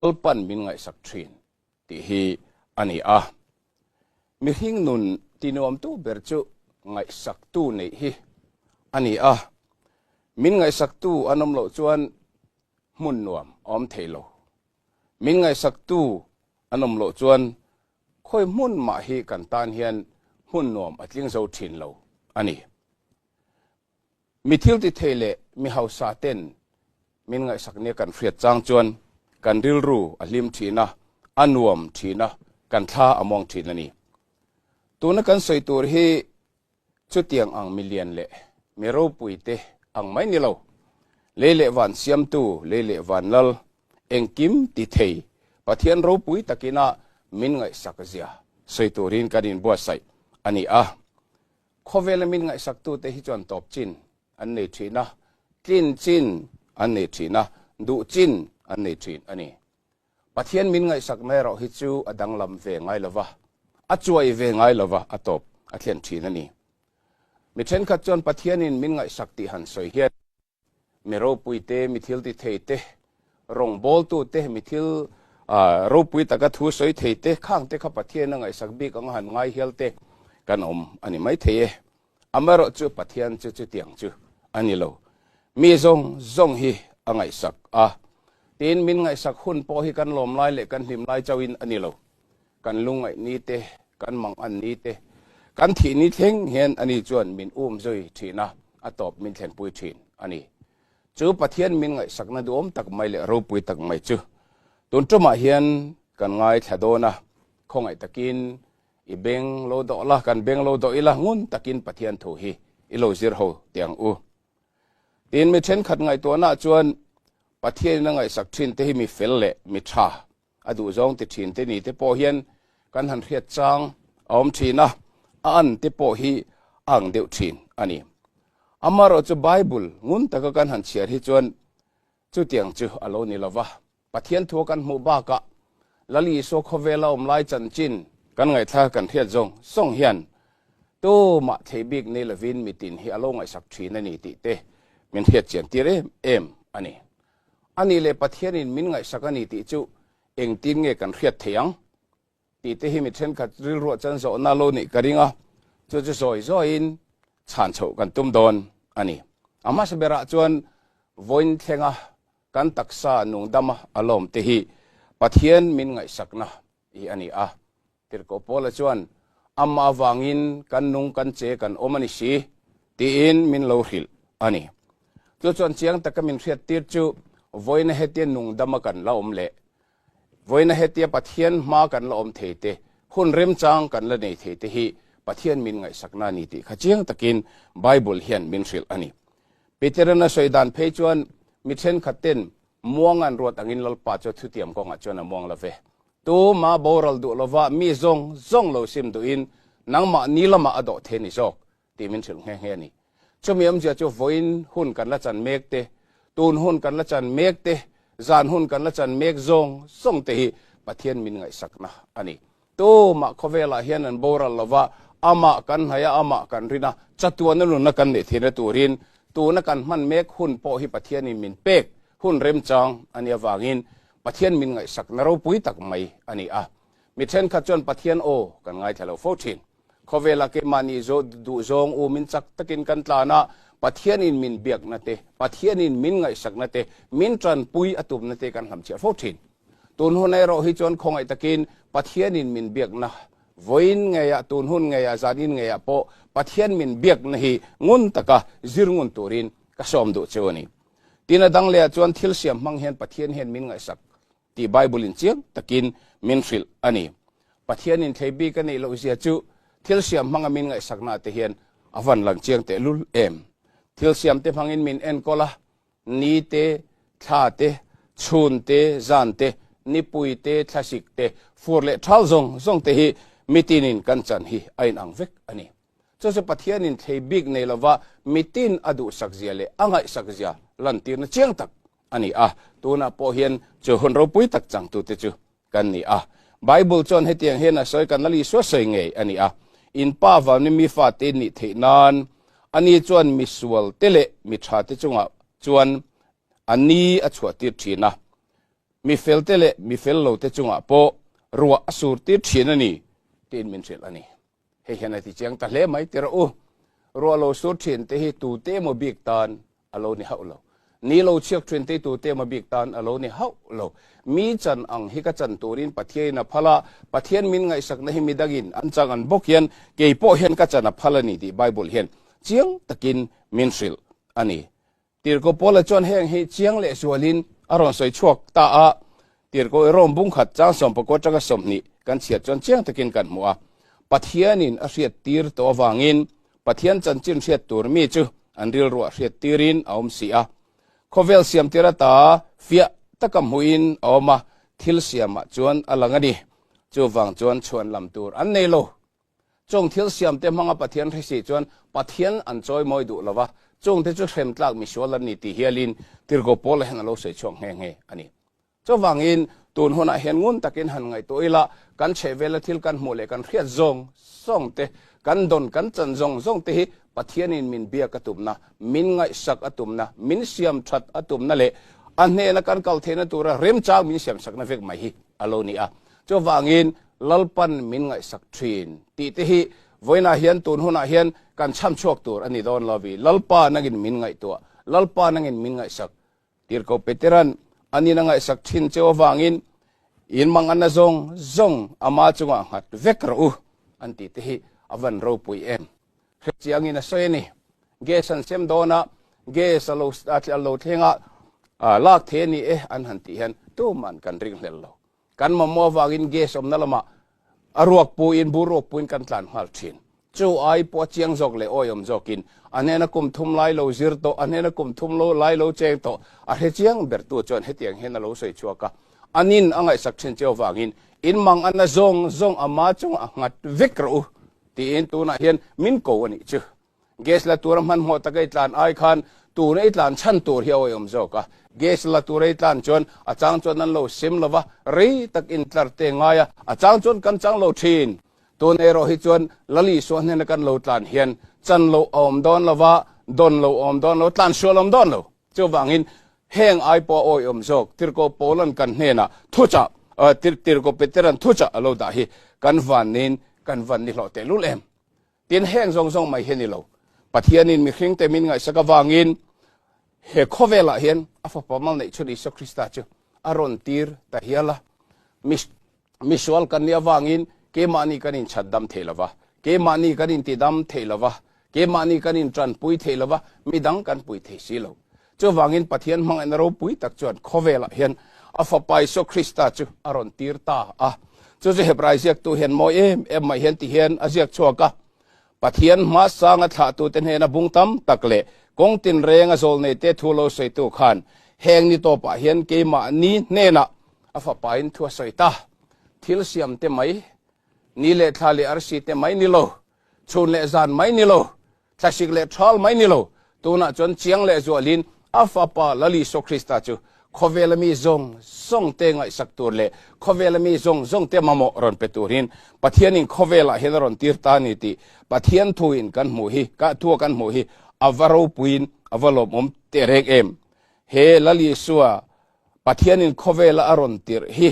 Lalpan min ngaihsak thin tih hi a ni a. Mihring nun tinuamtu ber chu ngaihsaktu neih hi a ni a. Min ngaihsaktu an awm loh chuan hmun nuam a awm thei lo. Min ngaihsaktu an awm loh chuan khawi hmun mah hi kan tan hian hmun nuam a tling zo thin lo a ni. Mi thil ti thei leh mi hausa ten min ngaihsak nia kan hriat chang chuan kan rilru a hlim thin a, a nuam thin a, kan thla a muang thin a ni. Tuna kan sawi tur hi chutiang ang milian leh mi ropui te ang mai ni lo, lei leh van siamtu, lei leh van lal, engkim ti thei Pathian ropui takina min ngaihsak zia sawi turin kan inbuatsaih a ni a. Khawvela min ngaihsaktute hi chuan tawp chin an nei thin a, tlin chin an nei thin a, duh chin an nei thin a ni. Pathian min ngaihsakna erawh hi chu a danglam ve ngai lo va, a chuai ve ngai lo va, a tawp a thlen thin a ni. Mi thenkhat chuan Pathianin min ngaihsak tih han sawi hian, Mi ropui te, mi thil ti thei te, rawngbawltu te, mi thil ropui taka thu sawi thei te, khang te kha Pathian a ngaihsak bik anga han ngai hial te kan awm a ni maithei e. Amaherawh chu Pathian chu chutiang chu a ni lo. Mi zawng zawng hi a ngaihsak a. Tin, min ngaihsak hun pawh hi kan lawm lai leh kan hlim lai chauhin a ni lo. Kan lungngaih ni te, kan mangan ni te, kan thih ni thleng hian ani chuan min um zui thin a, a tawp min thlenpui thin a ni. Chu Pathian min ngaihsakna duhawm tak mai leh ropui tak mai chu tun tumah hian kan ngaithla dawn a, khawngaih takin i beng lo dawh la, kan beng lo dawh ila ngun takin Pathian thu hi i lo zir ho teh ang u. Tin, mi thenkhat ngaihtuahnaah chuan Pathianin a ngaihsak thin te hi mi fel leh mi tha A duh zawng ti thin te ni te pawh hian kan han hriat chang a awm thin a, a an te pawh hi a ang deuh thin a ni. Amaherawh chu Bible ngun taka kan han chhiar hi chuan chutiang chu a lo ni lo va, Pathian thua kan hmuh bakah Lal Isua khawvela awm lai chanchin kan ngaihthlak kan hriat zawng zawng hian tumah thei bik nei lovin mitin hi a lo ngaihsak thin a ni tih te min hriat chian tir em em a ni. A nih leh Pathianin min ngaihsak a ni tih chu engtin nge kan hriat thei ang? Tih te hi mi thenkhat rilruah chuan zawhna lo nih ka ring a, chu chu zawi zawiin chhan chhoh kan tum dawn a ni. A hmasa berah chuan vawiin thlenga kan taksa nungdama a lawm te hi Pathian min ngaihsakna hi a ni a. Tirhkoh Paula chuan, Amah avangin kan nung kan che kan awm a ni si, tiin min lo hrilh a ni. Chu chuan chiang taka min hriattir chu vawiina hetia nungdama kan la awm leh vawiina hetia Pathian hma kan la awm thei te, hun remchang kan la nei thei te hi Pathian min ngaihsakna a ni tih kha chiang takin Bible hian min hrilh a ni. Peteran a sawi dan phei chuan mi thenkhat ten muang an ruat angin Lalpa chu thutiam kawngah chuan a muang lo ve. Tuma boral duh lova mi zawng zawng lo sim duhin nangmah ni lamah a dawh thei ni zawk tih min hrilh nghe nghe a ni. Chumi awmzia chu vawiin hun kan la chan mek te, tun hun kan la chan mek te, zan hun kan la chan mek zawng zawng te hi Pathian min ngaihsakna a ni. Tumah khawvelah hian an boral lova amah kan hnaih a, amah kan rin a, chatuana nunna kan neih theihna turin tuna kan hman mek hun pawh hi Pathianin min pek hun remchang a nih avangin Pathian min ngaihsakna ropui tak mai a ni a. Mi thenkhat chuan Pathian aw kan ngaithla lo fo thin. Khawvela keimahni duh zawng u min chak takin kan tlan a, Pathianin min biakna te, Pathianin min ngaihsakna te, min tanpui a tumna te kan hlamchhiah fo thin. Tun hun erawh hi chuan khawngaih takin Pathianin min biakna vawiin ngeiah, tun hun ngeiah, zanin ngeiah pawh Pathian min biakna hi ngun taka zir ngun turin ka sawm duh cheu a ni. Tin a dang lehah chuan thil siam hmang hian Pathian hian min ngaihsak tih Bible in chiang takin min hrilh a ni. Pathian in thlei bik a neih loh zia chu thil siam hmanga min ngaihsakna te hian a van lang chiang teh lul em. Thil siam te hmangin min enkawl a, ni te, thla te, chhun te, zan te, nipui te, thlasik te, fur leh thal zawng zawng te hi mitinin kan chan hi a inang vek a ni. Chu chu Pathianin thlei bik nei lova mitin a duhsak zia leh a ngaihsak zia lantirna chiang tak a ni a. Tunah pawh hian chu hun ropui tak changtute chu kan ni a. Bible chuan hetiang hian a sawi kan Lal Isua sawi ngei a ni a, In pa vangin mi fate in nih theih nan ani chuan mi sualte leh mi thate chungah chuan a ni a chhuahtir thin a. Mi felte leh mi fel lote chungah pawh ruah a sur tir thin a ni, tiin min hrilh a ni. Hei hian a ti chiang ta hle mai tirh u. Ruah lo sur thin te hi tute emaw bik tan a lo ni hauh lo. Ni lo chhiak thin te hi tute emaw bik tan a lo ni hauh lo. Mi chan ang hi ka chan turin Pathianin a phal a, Pathian min ngaihsakna hi midangin an chang an bawk hian kei pawh hian ka chan a phal a ni tih Bible hian chiang takin min hrilh a ni. Tirhkoh Paula chuan heng hi chiang leh zualin a rawn sawi chhuak ta a, Tirhkoh Rom bungkhat chang sawmpakua atanga 20 kan chhiat chuan chiang takin kan hmu a. Pathianin a hriattir tawh avangin Pathian chanchin hriat tur mi chu an rilruah hriattirin a awm si a. Khawvel siamtir ata fiah taka hmuhin a awm a, thil siamah chuan a lang a ni. Chuvang chuan chhuan lam tur an nei lo. Chung thil siamte hmanga Pathian hre si chuan Pathian an chawi mawi duh lo va, chungte chu hrem tlak misual an ni tih hialin Tirhkoh Paula hian a lo sawi chhuak nghe nghe a ni. Chuvangin, tun hunah hian ngun takin han ngaihtuah ila, kan chhehvela thil kan hmuh leh kan hriat zawng zawngte, kan dawn kan chan zawng zawngte hi Pathianin min biak a tumna, min ngaihsak a tumna, min siam that a tumna leh a hnena kan kal theihna tura remchang min siamsakna vek mai hi a lo ni a. Chuvangin Lalpan min ngaihsak thin tih te hi vawiinah hian tun hunah hian kan chham chhuak tur a ni dawn lo vi. Lalpa nangin min ngaihtuah, Lalpa nangin min ngaihsak. Tirhkoh Peteran anin a ngaihsak thin cheu avangin in manganna zawng zawng ama chungah nghat vek rawh u an tih te hi a van ropui em. Hrechiangin a sawi a ni. Gas an sem dawn a, gas a lo a lo thleng a, lak thei a ni e an han tih hian tuman kan ringhlel lo. Kan mamawh avangin gas awmna lamah a ruak puin, bur ruak puin kan tlan nghal thin. Chu ai pawh a chiang zawk leh awiawm zawkin a hnena kum thum lai lo zir tawh, a hnena kum thum lo lai lo cheng tawh, a hre chiang bertu chuan hetiang hian a lo sawi chhuak a. A nin a ngaihsak thin che avangin in mang a na zawng zawng ama chungah a nghat vek rawh u tiin tunah hian min ko a nih chu. Gas la tura hmanhmawh taka i tlan ai khan tuna i tlan chhan tur hi a awihawm zawk a. Gas la tura i tlan chuan a chang chuan an lo sim lo va, rei tak intlar te ngai a, a chang chuan kan chang lo thin. Tuna erawh hi chuan Lali Suah hnena kan lo tlan hian chan loh a awm dawn lo va, dawn loh a awm dawn lo, tlan sual a awm dawn lo. Chuvangin heng ai pawh a awihawm zawk Tirhkoh Paulan kan hnenah thuchah, Tirhkoh Peteran thuchah a lo dah hi kan vannin kan van ni hlawh tehlul em? Tin, heng zawng zawng mai hi a ni lo. Pathianin mihringte min ngaihsak avangin he khawvelah hian a Fapa mal neih chhun Isua Krista chu a rawn tir ta hial a. Misual kan nih avangin keimahni kan inchhat dam thei lo va, keimahni kan intidam thei lo va, keimahni kan intanpui thei lo va, midang kan pui thei si lo. Chuvangin Pathian hmangaihna ropui tak chuan khawvelah hian a Fapa Isua Krista chu a rawn tir ta a. Chu chu Hebrai ziaktu hian mawi em em mai hian ti hian a ziak chhuak a, Pathian hmasanga thlahtute hnena bung tam tak leh kawng tinrenga zawlneite thu lo sawitu khan heng ni tawpah hian keimahni hnenah a Fapain thu a sawi ta. Thil siamte mai, ni leh thla leh arsi te mai ni lo, chhun leh zan mai ni lo, Thlasik leh thal mai ni lo, tunah chuan chiang leh zualin a Fapa Lal Isua Krista chu khawvela mi zawng zawngte ngaihsak tur leh khawvela mi zawng zawngte mamawh rawn pe turin Pathianin khawvelah hian a rawn tir ta a ni tih Pathian thuin kan hmuh hi, ka thua kan hmuh hi a va ropuiin a va lawmawm tehreng em. He Lal Isua Pathianin khawvela a rawn tirh hi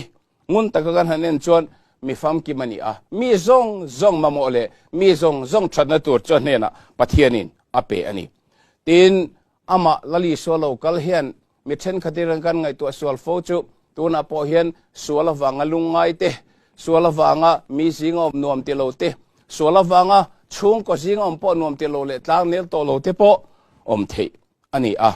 Ngun taka kan han en chuan mi famkim a ni a, mi zawng zawng mamawh leh mi zawng zawng thatna tur chu a hnenah Pathianin a pe a ni. Tin, amah Lal Isua lo kal hian mi thenkhatin kan ngaihtuah sual fo chu tunah pawh hian sual avanga lungngai te, sual avanga mi zinga awm nuam ti lo te, sual avanga chhungkaw zinga awm pawh nuam ti lo leh tlangnel tawh lo te pawh awm theih a ni a.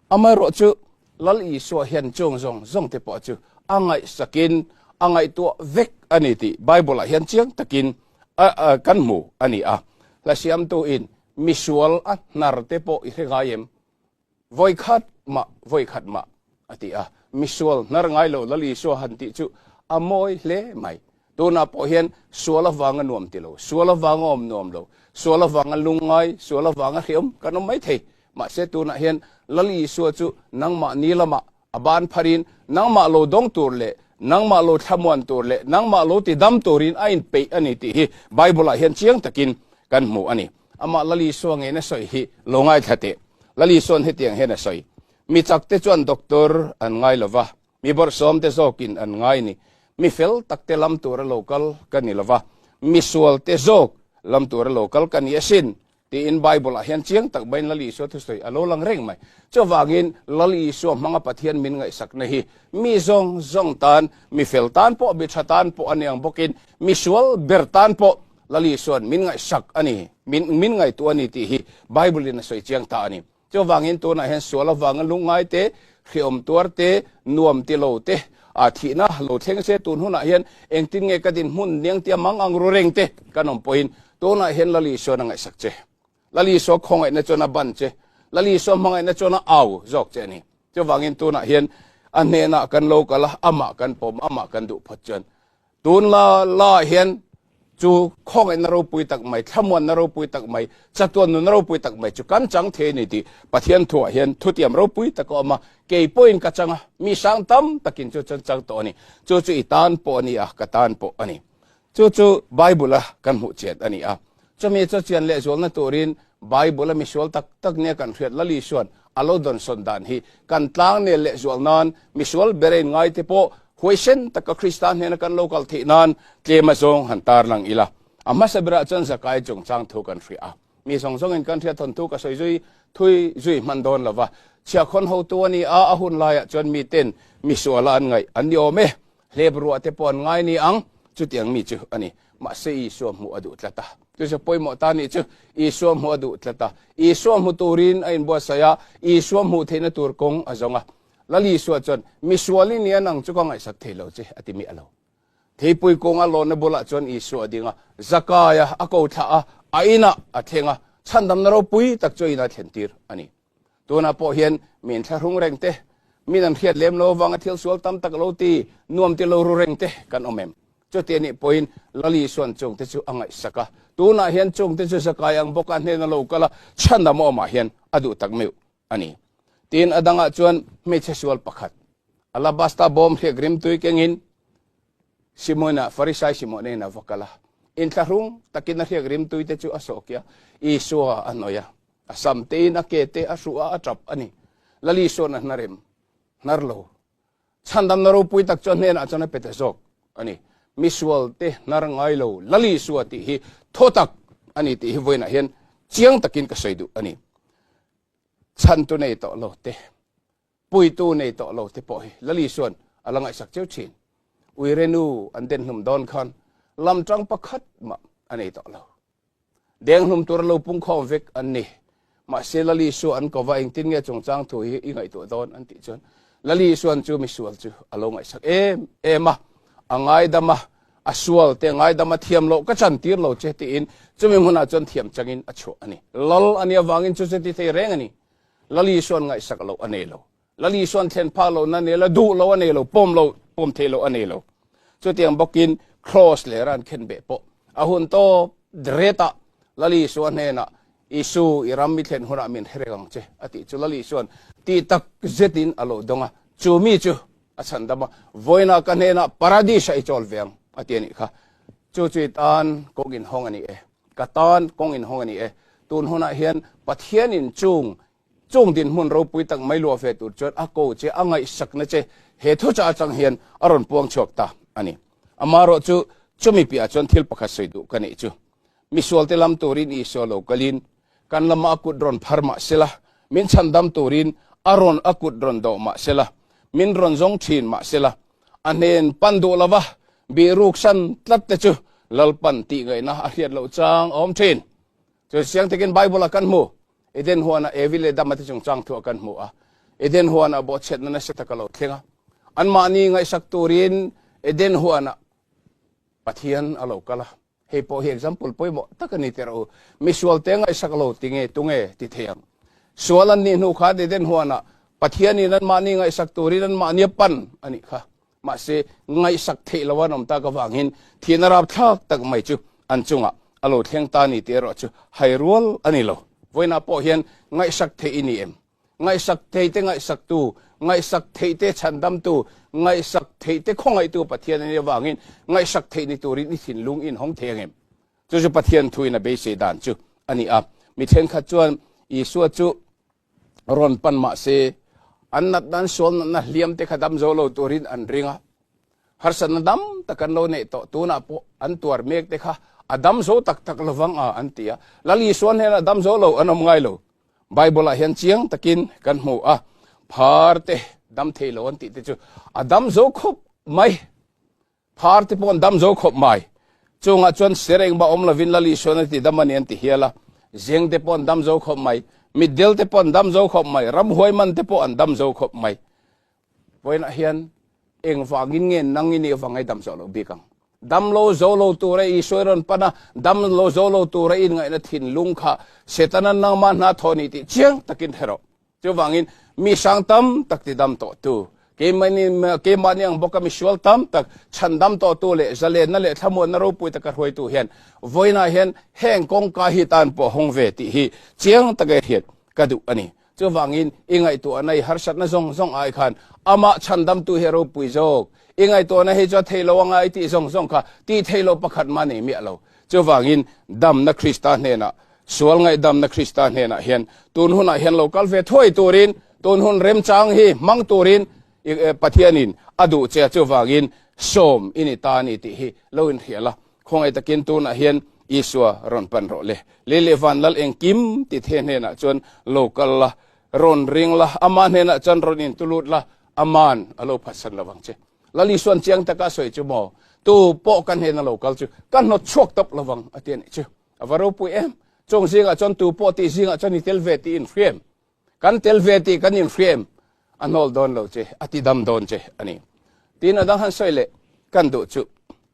Amaherawhchu, Lal Isua hian chung zawng zawng te pawh chu a ngaihsakin a ngaihtuah vek a ni tih Bible-ah hian chiang takin kan hmu a ni a. Hla siamtuin misual a hnar te pawh i hre ngai em? Vawikhat mah, vawikhat mah a ti a. Misual hnar ngai lo Lal Isua han tih chu a mawi hle mai. Tunah pawh hian sual avanga nuam ti lo, sual avanga awm nuam lo, sual avanga lungngai, sual avanga hriam kan awm mai thei. Mahse tunah hian Lal Isua chu nangmah ni lamah a ban pharin nangmah lo dawng tur leh nangmah lo thlamuan tur leh nangmah lo ti dam turin a inpeih a ni tih hi Bible-ah hian chiang takin kan hmu a ni. Amah Lal Isua ngeina sawi hi lo ngaithla teh. Lal Isua'n hetiang hian a sawi, Mi chakte chuan doctor an ngai lo va. Mi bawrhsawmte zawkin an ngai ni. Mi fel takte lam tura lo kal ka ni lova, mi sualte zawk lam tura lo kal ka ni asin, tiin Bible-ah hian chiang tak maiin Lal Isua thusawi a lo lang reng mai. Chuvangin Lal Isua hmanga Pathian min ngaihsakna hi mi zawng zawng tan, mi fel tan pawh, mi tha tan pawh a ni ang bawkin mi sual ber tan pawh Lal Isua'n min ngaihsak a ni, min min ngaihtuah a ni tih hi Bible-in a sawi chiang ta a ni. Chuvangin tunah hian sual avanga lungngai te, hreawm tuar te, nuam ti lo te, a thihna lo thleng se tun hunah hian engtin nge ka dinhmun niang tia mang ang ru reng te kan awm pawhin tunah hian Lal Isua'n a ngaihsak che. Lal Isua khawngaihna chuan a ban che. Lal Isua hmangaihna chuan a au zawk che a ni. Chuvangin tunah hian a hnenah kan lo kal a, amah kan pawm, amah kan duh phawt chuan Tun la la hian chu khawngaihna ropui tak mai, thlamuanna ropui tak mai, chatuan nunna ropui tak mai chu kan chang thei a ni tih Pathian thuah hian thutiam ropui tak a awm a, kei pawhin ka chang a, mi sang tam takin chu chuan chang tawh a ni. Chu chu i tan pawh a ni a, ka tan pawh a ni. Chu chu Bible-a kan hmuh chian a ni a. Chumi chu chian lehzualna turin Bible-a misual tak tak nia kan hriat Lal Isua'n a lo dawnsawn dan hi kan tlangnel lehzual nan misual berain ngaite pawh huaisen taka Krista hnena kan lo kal theih nan tlem azawng han tarlang ila. A hmasa berah chuan Zakai chungchang thu kan hria a. Mi zawng zawngin kan hriat thawn thu ka sawi zui thui zui hman dawn lova. Chhiahkhawn hotu a ni a, a hun laiah chuan miten misuala an ngaih an ni awm e. Hlep ruah te pawh an ngai ni ang, chutiang mi chu a ni. Mahse Isua hmuh a duh tlat a. Chu chu pawimawh ta nih chu, Isua hmuh a duh tlat a. Isua hmu turin a inbuatsaih a, Isua hmuh theihna tur kawng a zawng a. Lal Isua chuan, Misual i nia nang chu ka ngaihsak thei lo che, a ti miah lo. Theipui kawnga lawnna bulah chuan Isua a ding a, Zakaia a ko thlah a, a inah a thleng a, chhandamna ropui tak chu a inah thlen tir a ni. Tunah pawh hian mi inthlahrung reng te, min an hriat lem lo avanga thil sual tam tak lo ti, nuam ti lo ru reng te kan awm em? Chuti anih pawhin Lal Isua'n chungte chu a ngaihsak a, tunah hian chungte chu zakai ang bawka hnena lo kal a, chhandam awmah hian a duh tak meuh a ni. Tin, a dangah chuan hmeichhe sual pakhat, alabasta bawm hriak rimtui kengin Simona, Farisai Simona in a va kal a, inthlahrung takin a hriak rimtui te chu a sawh kia, Isua a hnawih a. A sam tein a ke te a hruh a, a tap a ni. Lali sawn a hnarem, hnar lo. Chhandamna ropui tak chu a hnenah chuan a pe ta zawk a ni. Misual te hnar ngai lo Lali Sua tih hi thaw tak a ni tih hi vawiinah hian chiang takin ka sawi duh a ni. Chhantu nei tawh lo te. Puitu nei tawh lo te pawh hi Lali chuan a la ngaihsak cheu thin. Uire nu an den hlum dawn khan lam tang pakhat mah a nei tawh lo. Deng hlum tur a lo pung khawm vek an ni. Mahse Lali chu an ko va engtin nge chungchang thu hi i ngaihtuah dawn an tih chuan Lali chuan chu misual chu a lo ngaihsak em em a, a ngaidam a, a sual te ngaidam a thiam loh ka chan tir lo che tiin chumi hmunah chuan thiam changin a chhuah a ni. Lal a nih avangin chu chu ti thei reng a ni. Lal Isua'n ngaihsak loh a nei lo. Lal Isua'n thlen phak lohna a nei lo, duh loh a nei lo, pawm lo, pawm theih loh a nei lo. Chutiang bawkin Kraws lera an khen beh pawh a hun tawp retah Lal Isua hnenah, Isu, i ram i thlen hunah min hre reng ang che, a tih chu Lal Isua'n tih tak zetin a lo dawng a. Chu mi chu a chhandam a, Vawiinah ka hnenah Paradis-ah i chawl ve ang, a ti a nih kha. Chu chu i tan kawng inhawng a ni e. Ka tan kawng inhawng a ni e. Tun hunah hian Pathianin chung chung dinhmun ropui tak mai luah ve tur chuan a ko che, a ngaihsakna che he thuchah atang hian a rawn puang chhuak ta a ni. Amaherawh chu chumi piahah chuan thil pakhat sawi duh ka neih chu, misualte lam turin Isua lo kalin kan lamah a kut rawn phar mah sela, min chhandam turin a rawn a kut rawn dawh mah sela, min rawn zawng thin mah sela, A hnen pan duh lova bihruk san tlat te chu Lalpan tih ngaihna a hriat loh chang a awm thin. Chu siang takin Bible-ah kan hmu. Eden huanah Evi leh Adama te chungchang thuah kan hmu a. Eden huanah bawhchhiatna nasa tak a lo thleng a. Anmahni ngaihsak turin Eden huanah Pathian a lo kal a. Hei pawh hi example pawimawh tak a ni teh rawh u. Misual te ngaihsak lo ti nge tunge ti thei ang. Sual an nih hnu khan Eden huanah Pathianin anmahni ngaihsak turin anmahni a pan a nih kha. Mahse, ngaihsak theih lo an awm tak avangin thihna rapthlak tak mai chu an chungah a lo thleng ta a ni tih erawh chu hai rual a ni lo. Vawiinah pawh hian ngaihsak theih i ni em? Ngaihsak theite ngaihsaktu, ngaihsak theite chhandamtu, ngaihsak theite khawngaihtu Pathian a nih avangin ngaihsak theih ni turin i thinlung i inhawng thei angem? Chu chu Pathian thuin a beisei dan chu a ni a. Mi thenkhat chuan Isua chu rawn pan mah se. An natna, an sual natna hliam te kha dam zo lo turin an ring a. Harsatna dam tak an lo neih tawh, tunah pawh an tuar mek te kha a dam zo tak tak lovang a an ti a. Lal Isua hnenah dam zo lo an awm ngai lo. Bible ah hian chiang takin kan hmu a, phar te dam thei lo an tih te chu a dam zo khawp mai. Phar te pawh an dam zo khawp mai. Chungah chuan ser engmah awm lovin Lal Isuan a ti dam a ni an ti hial a. Zeng te pawh an dam zo khawp mai. Mitdel te pawh an dam zo khawp mai. Ramhuai man te pawh an dam zo khawp mai. Vawiinah hian engvangin nge nang i nih avang ai dam zawh loh bik ang? Dam lo zo lo tura Isua i rawn pan a, dam lo zo lo tura i inngaihna thinlung kha Setana nangmah hna thaw ni tih chiang takin hre rawh. Chuvangin mi hrang tam tak ti dam tawhtu, keimahni keimahni ang bawka misual tam tak chhan dam tawhtu leh zalenna leh thlamuanna ropui taka hruaitu hian vawiinah hian heng kawngka hi tan pawh hawng ve tih hi chiang taka i hriat ka duh a ni. Chuvangin i ngaihtuahna i harsatna zawng zawng ai khan amah chhan damtu hi a ropui zawk. I ngaihtuahna hi chu a thei lo anga i tih zawng zawng kha tih thei lo pakhat mah nei miah lo. Chuvangin damna Krista hnenah Sual ngaihdamna Krista hnenah hian tun hunah hian lo kal ve thuai turin, tun hun remchang hi hmang turin Pathianin a duh che a, chuvangin sawm i ni ta a ni tih hi lo inhrial a, khawngaih takin tunah hian Isua rawn pan rawh le. Lei leh van lal engkim ti the hnenah chuan lo kal la, rawn ring la, ama hnenah chuan rawn intulut la, aman a lo phatsan lo vang che. Lal Isuan chiang taka a sawi chu maw, tu pawh ka hnena lo kal chu ka hnawt chhuak tawp lo vang a ti a nih chu. A va ropui em! Chung zingah chuan tu pawh tih zingah chuan i tel ve tih inhriam. Kan tel ve tih kan inhriam. A hnawl dawn lo che, a ti dam dawn che a ni. Tiin a dang han sawi leh kan duh chu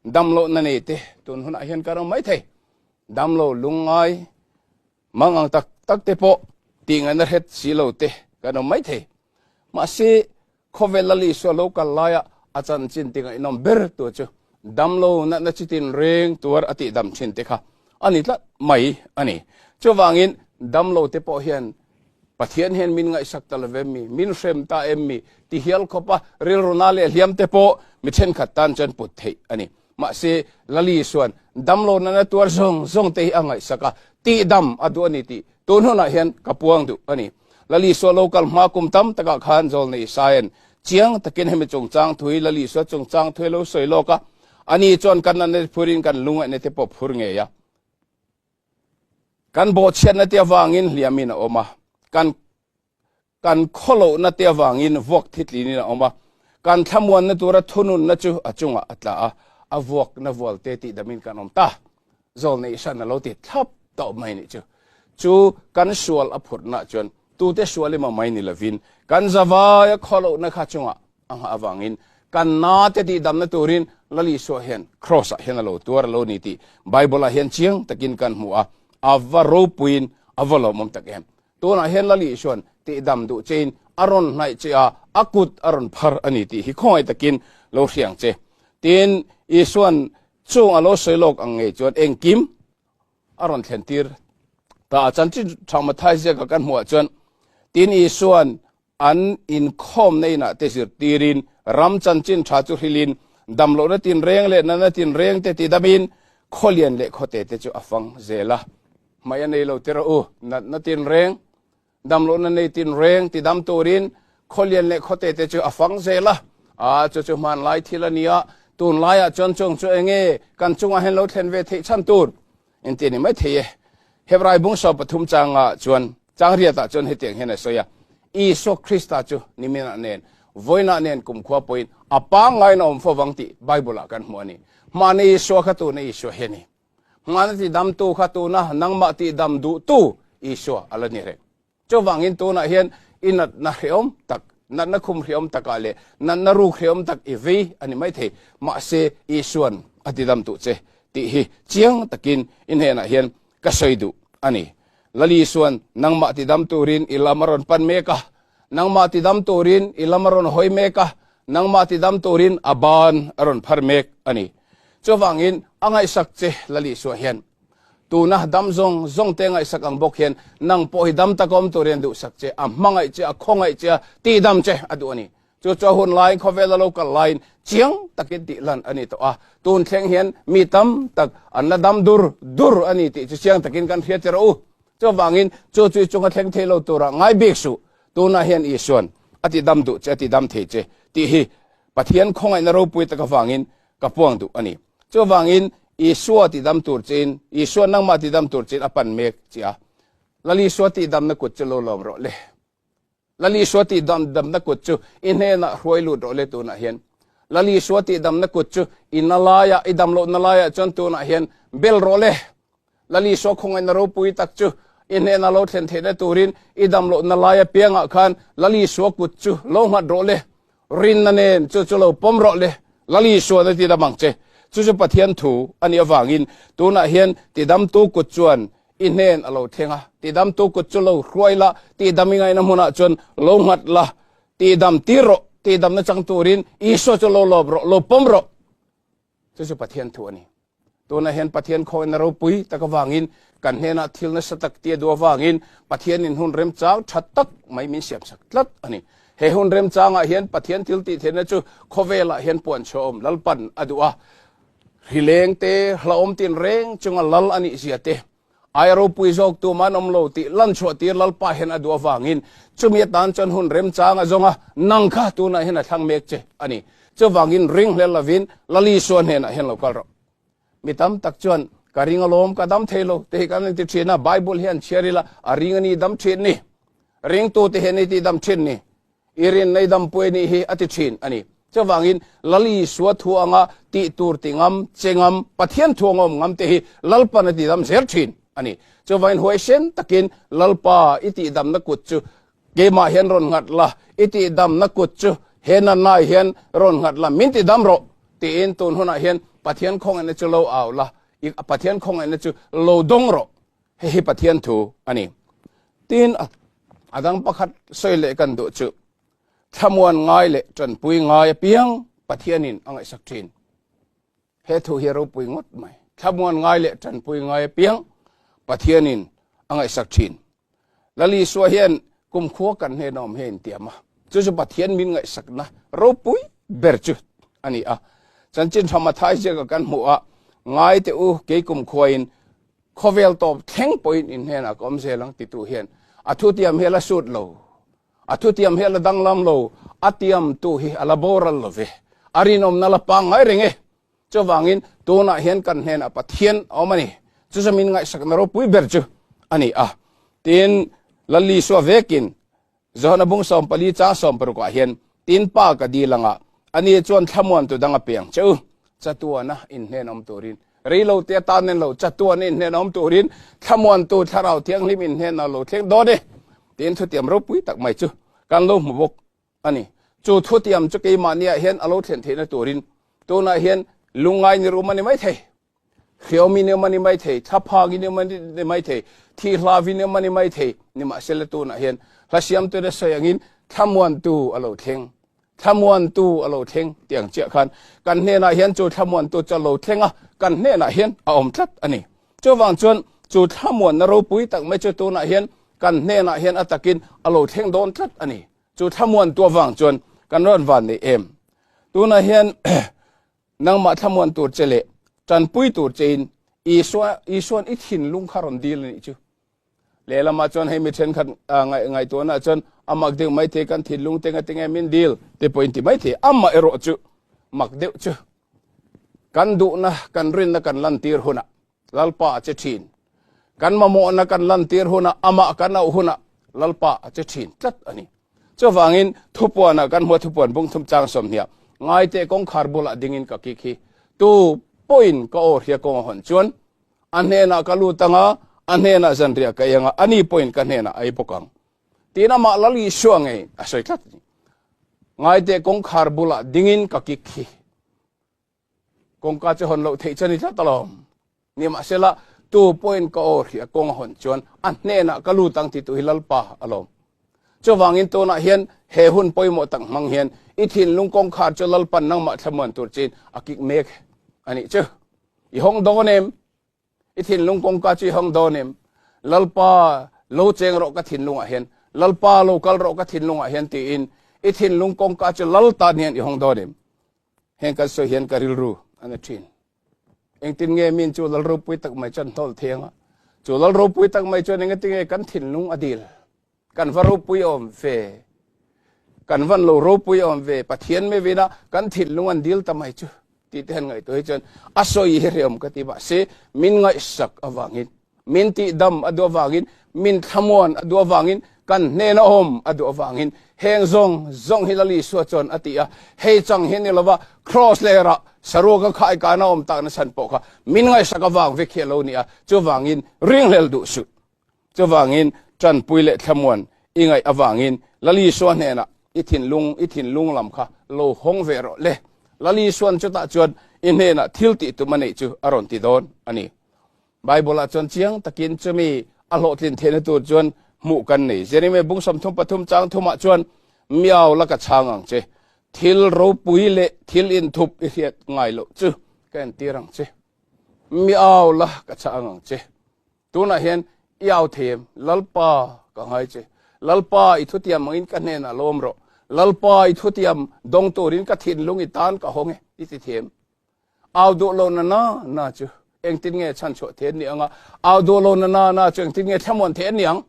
damlohna nei te tun hunah hian kan awm mai thei. Damlo lungngai mang ang tak tak te pawh tihngaihna hret si lo te kan awm mai thei. Mahse Khawvel Lal Isua lo kal laia a chanchin ti ngaihnawm ber tu chu damlo natna chitin reng tuar a tihdam thin te kha a ni tlat mai a ni. Chuvangin damlo te pawh hian Pathian hian min ngaihsak ta lo em mi, min hrem ta em mi ti hial khawpa rilru na leh hliam te pawh mi thenkhat tan chuan put theih a ni. Mahse Lal Isuan damlo natna tuar zawng zawng te hi a ngaihsak a, tihdam a duh a ni tih tun hunah hian ka puang duh a ni. Lal Isua lo kal hma kum tam takah khan Zawlnei Isaia'n chiang takin hemi chungchang thu hi Lal Isua chungchang thu hi a lo sawi lawk a, ani chuan kan natna te phurin kan lungaihna te pawh phur ngei a. Kan bawhchhiatna te avangin hliamin a awm a, kan kan khawlohna te avangin vuak thitlinin a awm a, kan thlamuanna tura thununna chu a chungah a tla a, a vuakna vualte tihdamin kan awm ta. Zawlnei hran a lo ti thlap tawh mai nih chu. Chu kan sual a phurhna chuan tute sual emaw mai ni lovin kan zavaia khawlohna kha chungah a nghah avangin kan na te tihdamna turin Lal Isua hian Kraws ah hian a lo tuar a lo ni tih Bible ah hian chiang takin kan hmu a, a va ropuiin a va lawmawm tak em. Tunah hian Lal Isuan tihdam duh chein a rawn hnaih che a, a kut a rawn phar a ni tih hi khawngaih takin lo hriang che. Tin, Isuan Chung a lo sawi lawk ang ngei chuan engkim a rawn thlen tir ta a. Chanchin tha Mathai ziaka kan hmuhah chuan tin Isuan an inkhawmna inah te zirtirin ram chanchin tha chu hrilhin damlohna tinreng leh natna tinreng te tidamin khawlian leh khawte te chu a fang zel a. Hmai a nei lo tir a u, natna tinreng Damlohna nei tinreng tidam turin khawlian leh khawte te chu a fang zel a. A, chu chu hmanlai thil a ni a, tunlaiah chuan chung chu enge kan chungah hian lo thlen ve theih chhan tur inti a ni mai thei e. Hebrai bung 13 changah chuan chang riatah chuan hetiang hian a sawi a, Isua Krista chu niminah nen, vawiinah nen kumkhua pawhin a pangngain a awm fo vang tih Bible-ah kan hmu a ni. Hmana Isua kha tuna Isua hi a ni. Hmana tidamtu kha tuna nangmah tihdam duhtu Isua a la ni reng. Chuvangin tunah hian i natna hreawm tak, natna khum hreawm takah leh natna ruk hreawm tak i vei a ni maithei. Mahse, Isuan a tidam duh che tih hi chiang takin i hnenah hian ka sawi duh a ni. Lal Isuan nangmah tidam turin i lam a rawn pan mek a, nangmah tidam turin i lam a rawn hawi mek a, nangmah tidam turin a ban a rawn phar mek a ni. Chuvangin a ngaihsak che Lal Isua hian tuna dam zawng zawng te ngaihsak ang bawk hian nang pawh hi dam taka awm turin a duhsak che, a hmangaih che, a khawngaih che, a tihdam che a duh a ni. Chu chu a hun laiin khawvel a lo kal laiin chiang takin tihlan a ni tawh a, tun thleng hian mi tam tak an la dam dur dur a ni tih chu chiang takin kan hria tir a u. Chuvangin chu chu i chunga thleng thei lo tura ngai bik suh. Tunah hian Isuan. a ti dam duh che, a ti dam thei che tih hi Pathian khawngaihna ropui tak avangin ka puang duh a ni. Chuvangin Isua ti dam tur chein, Isua nangmah ti dam tur chein a pan mek che a. Lal Isua tih damna kut chu lo lawm rawh le. Lal Isua tih dam damna kut chu i hnenah hruai lut rawh le tunah hian. Lal Isua tih damna kut chu i na laiah, i dam lohna laiah chuan tunah hian bel rawh le. Lal Isua khawngaihna ropui tak chu i hnena lo thlen theihna turin i dam lohna lai apiangah khan Lal Isua kut chu lo nghat rawh le. Rinna nen chu chu lo pawm rawh le. Lal Isua na tidam ang che. Chu chu Pathian thu a nih avangin tunah hian tidamtu kut chuan i hnen a lo thleng a. Tidamtu kut chu lo hruai la, tidam i ngaihna hmunah chuan lo nghat la, tidam tir rawh, tidamna chang turin Isua chu lo lawm rawh, lo pawm rawh. Chu chu Pathian thu a ni. Tunah hian Pathian khawina ropui tak avangin kan hnenah thil nasa tak tia duh avangin Pathianin hun remchang tha tak mai min siamsak tlat a ni. He hun remchangah hian Pathian thil tih theihna chu khawvelah hian puan chhuahawm Lalpan a duh a. Hrileng te, hlauhawm tinreng chunga lal a nih zia te, Ai ropui zawk tum an awm lo tih lan chhuah tir Lalpa hian a duh avangin chumi atan chuan hun remchang a zawng a, nang kha tunah hian a thlang mek che a ni. Chuvangin ring hlel lovin Lal Isua hnenah hian lo kal rawh. Mi tam tak chuan ka ring alawm ka dam thei lo te hi kan inti thin a, Bible hian chhiar ila a ring a ni dam thin ni. Ringtute hian i tih dam thin ni. I rinna i dampui anih hi a ti thin a ni. Chuvangin Lal Isua thu anga tih tur ti ngam, che ngam, Pathian thu anga awm ngam te hi Lalpan a ti dam zel thin a ni. Chuvangin huaisen takin Lalpa i tihdamna kut chu keimah hian rawn nghat la, i tihdamna kut chu he natnaah hian rawn nghat la, min ti dam rawh tiin tun hunah hian Pathian khawngaihna chu lo au la, i Pathian khawngaihna chu lo dawng rawh. Hei hi Pathian thu a ni. Tin, a dang pakhat sawi leh kan duh chu thlamuan ngai leh tanpui ngai apiang Pathianin a ngaihsak thin. He thu hi a ropui ngawt mai. Thlamuan ngai leh tanpui ngai apiang Pathianin a ngaihsak thin. Lal Isua hian kumkhua kan hnena awm hi a intiam a. Chu chu Pathian min ngaihsakna ropui ber chu a ni a. Chanchin tha Mathai ziaka kan hmuh a, Ngai teh u, kei kumkhuain Khawvel tawp thleng pawhin in hnenah ka awm zel ang titu hian a thutiam hi a la sut lo, a thutiam hi a la danglam lo, a tiamtu hi a la boral lo ve, a rinawmna la pangngai reng e. Chuvangin tunah hian kan hnenah Pathian a awm a ni. Chu chu min ngaihsakna ropui ber chu a ni a. Tin, Lal Isua vekin Johana bung 14 chang 16 ah hian tin pa ka dil anga ani chuan thlamuan tu dang a piang che u chatuana in hnen awm turin reilo te atan nen lo chatuana in hnen awm turin thlamuan tu thlarau thianghlim in hnen a lo thleng dawn e tin thutiam ropui tak mai chu kan lo hmu bawk ani chu thutiam chu keimahniah hian a lo thlen theihna turin tunah hian lungngai ni rum ani mai thei Hriawm in awm a ni mai thei, thlaphang in awm a ni mai thei, thi hlav in awm a ni mai thei, nimahsela tunah hian hla siamtute sawi angin thlamuantu a lo thleng, thlamuantu a lo thleng tih ang chiah khan kan hnenah hian chu thlamuantu chu a lo thleng a, kan hnenah hian a awm tlat a ni. Chuvang chuan chu thlamuanna ropui tak mai chu tunah hian kan hnenah hian a takin a lo thleng dawn tlat a ni. Chu thlamuantu avang chuan kan rawn van nei em? Tunah hian Nangmah thlamuan tur che leh tanpui tur chein Isua Isuan i thinlung kha rawn dil a nih chu. Lehlamah chuan hei mi thenkhat ngaihtuahna chuan a mak deuh mai thei kan thinlung te ngatinge min dil te pawhin ti mai thei. Amah erawh chu mak deuh chu kan duhna kan rinna kan lantir hunah Lalpa a che thin. Kan mamawhna kan lantir hunah amah kan auh hunah Lalpa a che thin tlat a ni. Chuvangin thupuanah kan hmua thupuan bung thum chang sawmhniah ngaite kawngkhar bulah dingin ka kik hi tu pawhin ka aw hria kawng a hawn chuan a hnenah ka lut anga a hnenah zanriah ka ei anga ani pawhin ka hnenah a ei bawk ang tiin amah Lal Isua ngei a sawi tlat a ni. Ngaite kawngkhar bulah dingin ka kik hi Kawngka chu hawn loh theih chu a ni tlat alawm. Nimahsela, tu pawhin ka aw hria kawng a hawn chuan a hnenah ka lut ang titu hi Lalpa alawm. Chuvangin tunah hian he hun pawimawh tak hmang hian i thinlung kawngkhar chu Lalpan nangmah thlamuan tur chin a kik mek a nih chu. I hawng dawn em? I thinlung kawngka chu i hawng dawn em? Lalpa lo cheng rawh ka thinlungah hian, Lalpa lo kal rawh ka thinlungah hian tiin i thinlung kawngka chu Lal tan hian i hawng dawn em? Heng kan sawi hian ka rilru a na thin. Engtin nge min chu lal ropui tak mai chuan hnawl thei anga? Chu lal ropui tak mai chuan engati nge kan thinlung a dil? Kan va ropui awm ve. Kan van lo ropui awm ve, Pathian mevina kan thinlung an dil ta mai chu tih te han ngaihtuah hi chuan a sawi hi hreawm ka ti. Mahse, min ngaihsak avangin, min tihdam a duh avangin, min thlamuan a duh avangin, kan hnena awm a duh avangin heng zawng zawng hi Lal Isua chuan a ti a. Hei chang hi a ni lova, Kraws lerah saruaka khaikana awm takna chhan pawh kha min ngaihsak avang vek hi a lo ni a, chuvangin ringhlel duh suh. Chuvangin tanpui leh thlamuan i ngaih avangin Lal Isua hnenah i thinlung, i thinlung lam kha lo hawng ve rawh le. Lal Isuan chutah chuan i hnenah thil tih tum a neih chu a rawn ti dawn a ni. Bible-ah chuan chiang takin chumi a hlawhtlin theihna tur chuan hmuh kan nei. Jeremiah bung 33 chang thumah chuan, Miau la ka chhang ang che, thil ropui leh thil inthup i hriat ngai loh chu ka entir ang che. Miau la ka chhang ang che. Tunah hian i au thei em? Lalpa, ka ngai che. Lalpa, i thutiam angin ka hnenah lawm rawh. Lalpa, i thutiam dawng turin ka thinlung i tan ka hawng e, i ti thei em? Au duh lo na na na chu engtin nge chhan chhuah thei an ni ang a? Au duh lo na na na chu engtin nge thlamuan thei an ni ang?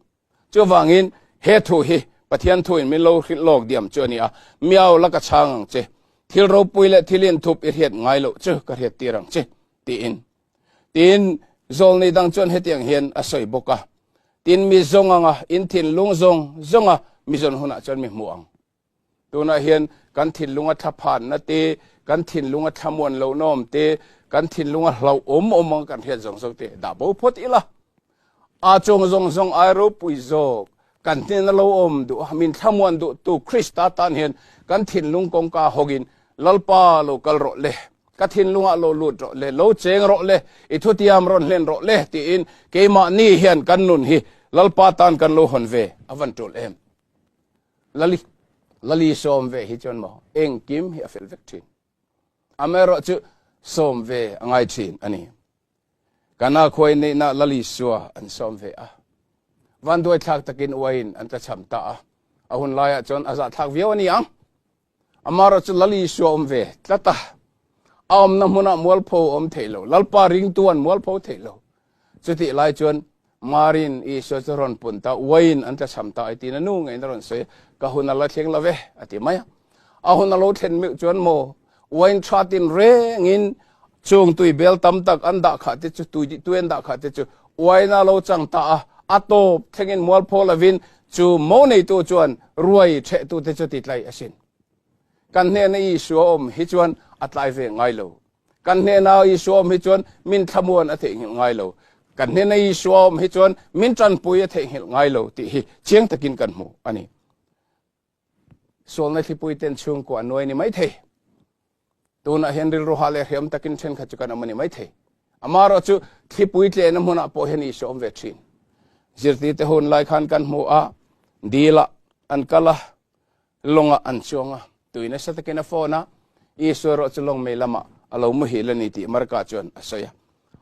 Chuvangin he thu hi Pathian thuin min lo hrilh lawk diam chu a ni a, Miau la ka chhang ang che, thil ropui leh thil inthup i hriat ngai loh chu ka hriat tir ang che, tiin. Tin, zawlnei dang chuan hetiang hian a sawi bawk a, Tin, mi zawng anga in thinlung zawng zawnga mi zawn hunah chuan mi hmu ang. Tunah hian kan thinlunga thlaphanna te, kan thinlunga thlamuan lohna awm te, kan thinlunga hlauhawm awm anga kan hriat zawng zawng te dah bo phawt ila. A chung zawng zawng ai ropui zawk kan hnena lo awm duh a, min thlamuan duhtu Krista tan hian kan thinlung kawngka hawkin Lalpa lo kal rawh le, ka thinlungah lo lut rawh le, lo cheng rawh le, i thutiam rawn hlen rawh le tiin keimahni hian kan nun hi Lalpa tan kan lo hawn ve a van tul em. Lali Lali sawm ve hi chuan maw engkim hi a fel vek thin. Amaherawh chu sawm ve a ngai thin a ni. Kana khuai neihna Lali Sua an sawm ve a. Vanduai thlak takin uaiin an tlachham ta a. A hun laiah chuan a zahthlak viau a ni ang. Amaherawh chu Lali Sua awm ve tlat a. A awmna hmunah mualpho awm thei lo. Lalpa ringtu an mualpho thei lo. Chutih lai chuan Marin Isua chu rawn pun ta, uaiin an tlachham ta ai tiin a nu ngeiin a rawn sawi a, Ka hun a la thleng lo ve, a ti mai a. A hun a lo thlen meuh chuan maw, uain tha tin rengin chung tui bel tam tak an dah khah te chu, tui tui an dah khah te chu uaina lo chang ta a, a tawp thlengin mualpho lovin chu mo neitu chuan ruai ṭhehtute chu ti tlai asin. Kan hnena Isua awm hi chuan a tlai ve ngai lo. Kan hnena Isua awm hi chuan min thlamuan a theihnghilh ngai lo. Kan hnena Isua awm hi chuan min ṭanpui a theihnghilh ngai lo tih hi chiang takin kan hmu a ni. Sualna thlipui ten chhungkua a nuai ni mai thei. Tunah hian rilru hah leh hriam takin ṭhenkhat chu kan awm a ni mai thei. Amaherawh chu thlipui tlehna hmunah pawh hian Isua awm ve ṭhin. Zirtirte hun lai khan kan hmu a, dilah an kal a, Lawngah an chuang a, tui nasa takin a phone a, Isua erawh chu lawng mei lamah a lo muhil a ni tih Marka chuan a sawi a.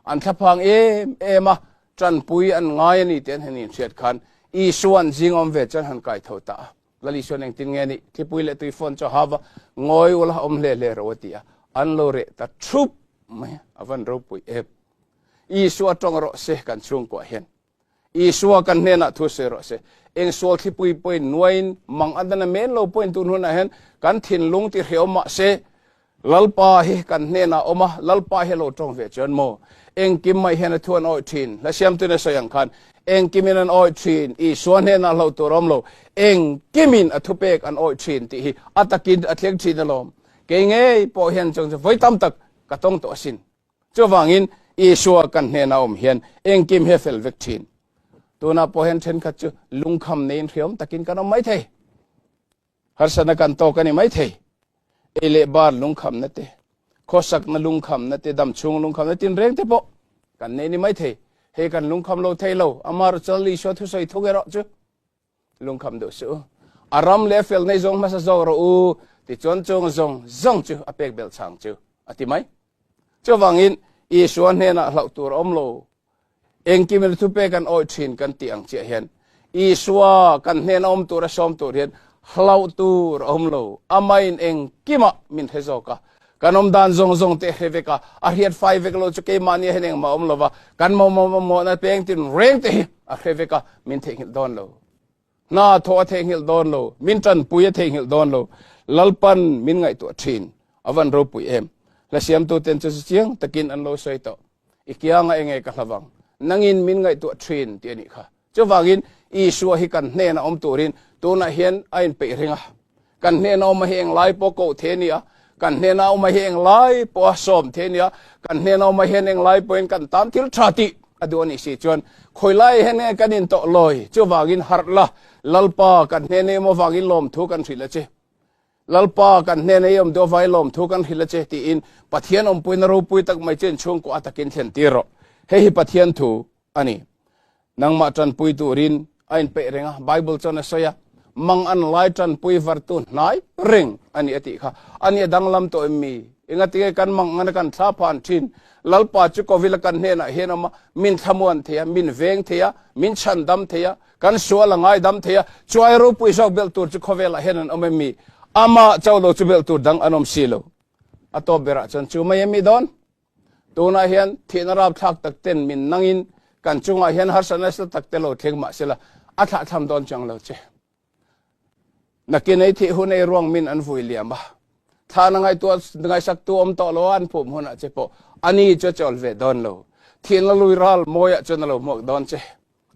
An thlaphang em em a, tanpui an ngai a ni tih an han inhriat khan Isua'n zing awm ve chuan han kai tho ta a. Lal Isua'n engtin nge nih? Thlipui leh tui phone chu a hau va, Ngawi ula awm hle hle ro a ti a, an lo reh ta thup mai a, a van ropui em. Isua tawng rawh se kan chhungkuah hian. Isua kan hnenah thu sawi rawh se. Eng sual thlipui pawhin nuaiin mang a dan a men lo pawhin tun hunah hian kan thinlung ti hreawm mah se Lalpa hi kan hnenah awm a, Lalpa hi a lo tawng ve chuan maw? Engkim mai hian a thu an awih thin. Hla siamtuin a sawi ang khan engkimin an awih thin, Isua hnenah hlauh tur awm lo, engkimin a thupek an awih thin tih hi a takin a thleng thin alawm. Kei ngei pawh hian chuang chu vawi tam tak ka tawng tawh asin. Chuvangin Isua kan hnena awm hian engkim hi a fel vek thin. Tunah pawh hian thenkhat chu lungkham neiin hriawm takin kan awm mai thei. Harsatna kan tawk a ni mai thei. Ei leh bar lungkhamna te, khawsakna lungkhamna te, damchhung lungkhamna tinreng te pawh kan nei ni mai thei. Hei kan lungkham lo thei lo, amaherawhchu Isua thusawi thung erawh chu Lungkham deuh suh u. A ram leh fel nei zawng hmasa zawk rawh u, tichuan chung zawng zawng chu a pek belh chang chu a ti mai. Chuvangin Isua hnenah hlauh tur a awm lo. Engkim thupek an awih thin kan tih ang chiah hian Isua kan hnena awm tura sawm tur hian hlauh tur a awm lo. Amahin engkimah min hre zawk a. Kan awm dan zawng zawng te hre vek a, a hriat fai vek lo chu keimahni hian engmah awm lo va, kan mamawhna peng tin reng te hi a hre vek a, min theihnghilh dawn lo. Hna thawh a theihnghilh dawn lo, min tanpui a theihnghilh dawn lo. Lalpan min ngaihtuah thin. A van ropui em. Hla siamtuten chu chiang takin an lo sawi tawh. I kianga enge ka hlavang. Nangin min ngaihtuah thin tih a nih kha. Chuvangin Isua hi kan hnena awm turin tunah hian a inpeih reng a. Kan hnena awm hi englai pawh koh the nia, kan hnena awm hi englai pawh a sawm the nia, kan hnena awm hian englai pawhin kan tan thil tha tih a duh a nih si chuan khawilai hian nge kan intawh lawi? Chuvangin harh la, Lalpa kan hnena i awm avangin lawmthu kan hrilh a che. Lalpa kan hnena i awm duh avangin lawmthu kan hrilh a che tiin Pathian awmpuina ropui tak mai chu inchhungkaw a takin thlen tir rawh. Hei hi Pathian thu a ni. Nangmah tanpui turin a inpeih reng a, Bible chuan a sawi a, mang an lai tanpui vartu hnai reng a ni a tih kha. A ni a danglam tawh em mi? Engatinge kan mang ngana kan thla phan thin? Lalpa chu kovila kan hnenah hian awm a, min thlamuan thei a, min veng thei a, min chhandam thei a, kan sual a ngaidam thei a, chuai ropui zawk belh tur chu khawvelah hian an awm em mi? Amah chauh lo chu belh tur dang an awm si lo. A tawp berah chuan chu mai em mi dawn? Tunah hian thihna rapthlak tak ten min nangin kan chungah hian harsatna nasa tak te lo thleng mah sela a thlahthlam dawn chiang lo che. Nakin ei thih hun ei ruang min an vui liam a, thla na ngaihtuah ngaihsaktu awm tawh lo a an phum hunah che pawh ani chu a chawl ve dawn lo. Thihna lui ral mawiah chuan a lo hmuak dawn che.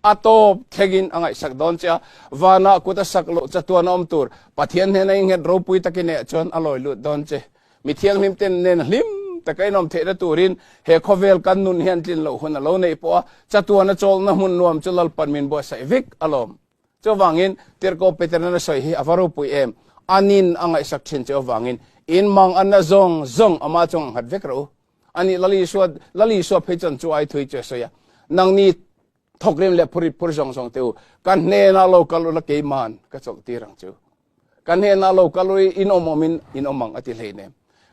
A tawp thlengin a ngaihsak dawn che a, vanah kut a sak loh chatuan a awm tur Pathian hnena i nghet ropui takin neih chuan a lawi lut dawn che. Mi thianghlim ten nen hlim taka inawm theihna turin he khawvel kan nun hian tlin loh hun a lo neih pawh a, chatuan a chawlhna hmun nuam chu Lalpan min buatsaih vek alawm. Chuvangin Tirhkoh Peterna na sawi hi a va ropui em? Anin a ngaihsak thin che avangin in mang anna zawng zawng ama chuang a nghat vek rawh u. Ani Lal Isua, Lal Isua phei chuan chu ai thui chu a sawi a, Nangni thawkrim leh phurit phur zawng zawng te u, ka hnenah lo kal ula keiman ka chawlh tir ang chu. Ka hnenah lo kal ula in awm awmin in awm ang a ti hleinem.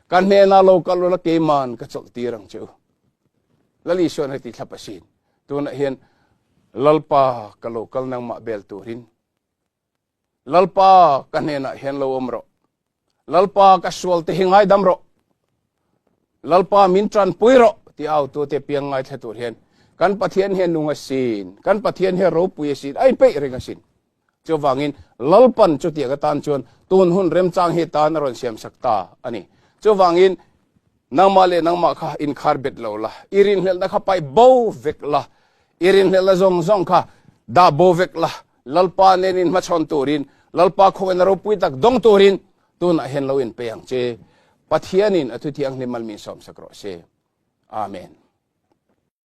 Ka hnenah lo kal ula keiman ka chawlh tir ang chu. Lal Isuan heti thlap asin. Tunah hian Lalpa ka lo kal nangmah bel turin Lalpa ka hnenah hian lo awm rawh. Lalpa ka sual te hi ngaidam rawh. Lalpa min tanpui rawh ti au tu te piang ngaithla tur hian kan Pathian hian nung asin, kan Pathian hian ropui asin, a inpeih reng asin. Chuvangin Lalpan chutiang atan chuan tun hun remchang hi tan a rawn siamsak ta a ni. Chuvangin nangmah leh nangmah kha inkhar bet lo la, i rinhlelhna kha paih bo vek la, i rinhlelhna zawng zawng kha dah bo vek la, Lalpa nen in hmachhawn turin, Lalpa khawngin ropui tak dawng turin tunah hian lo inpe ang che. Pathianin a thuthianghlim mal min sawmsak rawh se. Amen.